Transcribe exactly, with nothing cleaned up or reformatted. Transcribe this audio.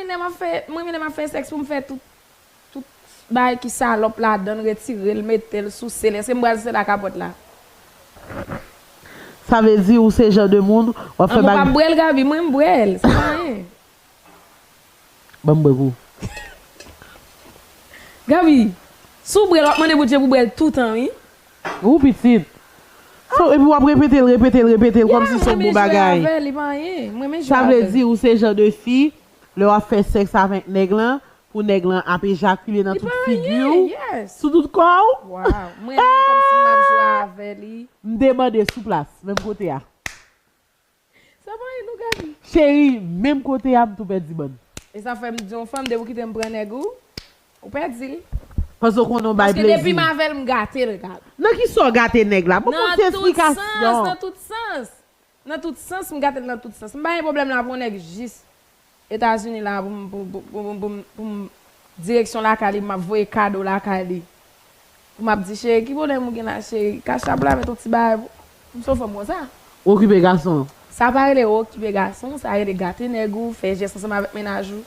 Mwen menm ap fè, mwen menm ap fè sèks pou m fè tout, tout bagay ki salòp ladan l, retire l, mete l, souse l. Èske m pral souse l ak kapòt la? Sa vle di ou se jan de moun w ap fè An, mwen pa bagay. Bwè l, Gaby, mwen m bwè l. Se pa anyen. Ban m bwè pou ou. Gaby, si w bwè l, w ap mande Bondye pou bwè l toutan, wi. Ou pitit. So, epi w ap repete l, repete l, repete l, kòmsi se yon bon Mwen jwe bagay. Avè l, li pa anyen. Mwen men jwe Sa vle avè l. Di ou se jan de fi, lè w ap fè sèks avèk nèg lan, pou nèg lan ap ejakile nan Li tout pa figi anyen, w, yes. Sou tout kò w. Waw, mwen menm kòmsi m ap jwe avè li. M demande sou plas, menm kote a. Sa pa anyen non, Gaby. Cheri, menm kote a, m tou pèdi bann. E sa fè m di yon fanm, depi w kite m pran nèg ou, ou pèdi l. Paske w konnen w bay Paske depi m plezi. Avè l, m gate l, Gaby. Nan ki sa w gate nèg la? Ban m Nan yon ti tout sans, esplikasyon. Nan tout sans. Nan tout sans, m gate l nan tout sans. M pa gen pwoblèm la pou yon nèg jis Etazini la pou m, pou, pou, pou, pou, pou m direksyon lakay li, m ap voye kado lakay li. Pou m ap di, cheri, ki pwoblèm ou gen la, cheri? Kach la pou la met yon ti bagay pou m. Se yon fanm konsa. Okipe gason. Sa pa rele okipe gason, sa rele gate nèg ou, fè jès ansanm avèk mennaj ou.